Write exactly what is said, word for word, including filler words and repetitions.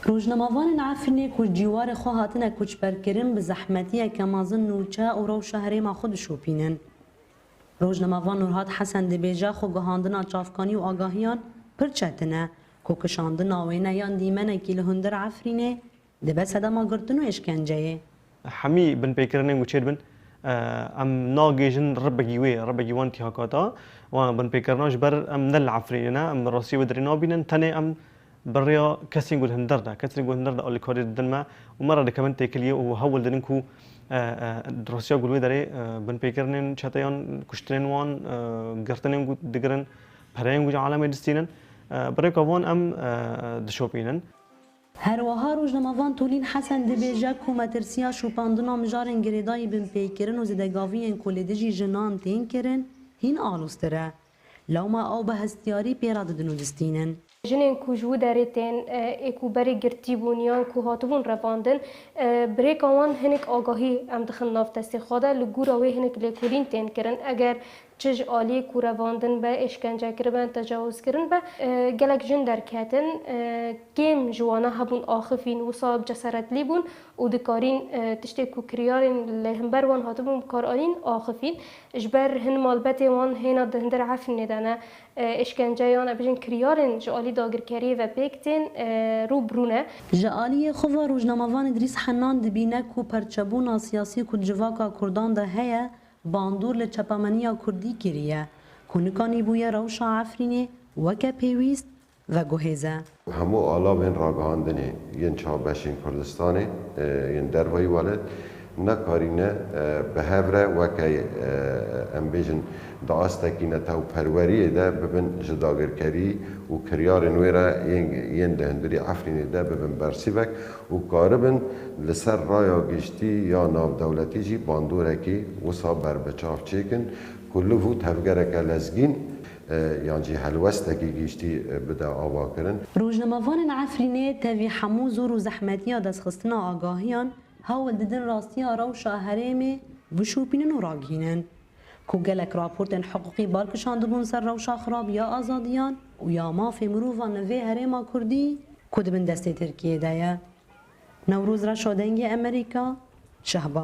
Rojnamevanên Efrînê ku ji cîwarê xwe hatine koçberkirin, bi zehmetiyeke mezin nûçe û rewşa herêma xwe dişopînin. Rojnamevan Nurhat Hesen dibêje, xweguhandina çavkanî û agahiyan pir çetin e, ku kişandina wêne yan dîmenekî li hundir Efrînê dibe sedema girtin û êşkenceyê. Hemî binpêkirinên ku çêdibin, e, em nagêjin ribegî wê, ribegî wan tîha kata. Wan binpêkirina ji ber em ne li Efrînê ne, em rastiyê wê derê nabînin, tenê em bi rêya kesên ku li hundir de, kesên ku li hundir de alîkarî didin me û me re dikevin têkiliyê û hewl didin ku, e, e, rastiya ku li wê derê, e, binpêkirinên çeteyan, kuştinên wan, e, girtinên ku digirin, pereyên ku ji alemê distînin, e, bi rêka van em, e, dişopînin. Her wiha rojnamevan Tolîn Hesen dibêje ku metirsiya şopandina mijarên girêdayî binpêkirin û zêdegaviyên ku li dijî jinan tên kirin, hîn aloztir e. Lewma ew bi hestiyarî pê re didin û distînin. Jinên ku ji wî derê tên, e, ê ku berê girtî bûn yan ku hatibûn revandin, e, bi rêka wan hinek agahî em dixin nav destê xwe de, li gora wê hinek lêkolîn tên kirin. Eger çi ji alî ku revandin be, êşkence kiribin, tecawizkirin be, e, gelek jin derketin, e, kêm ji wana hebûn axifîn, wisa ceseretlî bûn û dikarîn, e, tiştê ku kiryarên li hember wan hatibûn bikaranîn axifîn. Ji ber hin malbetê wan hêna di hundir Efrînê de ne, e, êşkence yan, em bêjin, kiryarên ji alî dagirkeriyê ve pêk tên, e, rû bi rû ne. Ji aliyê xwe ve rojnamevan Îdrîs Henan dibîne ku perçebûna siyasî ku di civaka Kurdan de heye, bandor li çepemeniya Kurdî kiriye, ku nikanîbûye rewşa Efrînê weke pêwîst veguhêze. Hemû alavên ragihandinê yên çabeşên Kurdistanê, e, yên dervayî welat nekarîne, e, bi hev re weke, e, em bêjin, di astekî netewperweriyê de bibin ji dagirkerî û kiryarên wê re yên, yên di hundirî Efrînê de bibin bersîvek û karibin li ser raya giştî ya navdewletî jî bandorekî wisa berbiçav çêkin ku liv û tevgereke lezgîn, e, yan jî helwestekî giştî, e, bide avakirin. Rojnamevanên Efrînê tevî hemû zor û zehmetiya destxistina agahiyan hewl didin rastiya rewşa herêmê bişopînin û ragihînin, ku gelek raportên hiqûqî bal kişandibûn ser rewşa xirab ya azadiyan û ya mafê mirovan li vê herêma Kurdî ku di bin destê Tirkiyê de ye. Newroz Reşo, Dengê Emerîka, Şehba.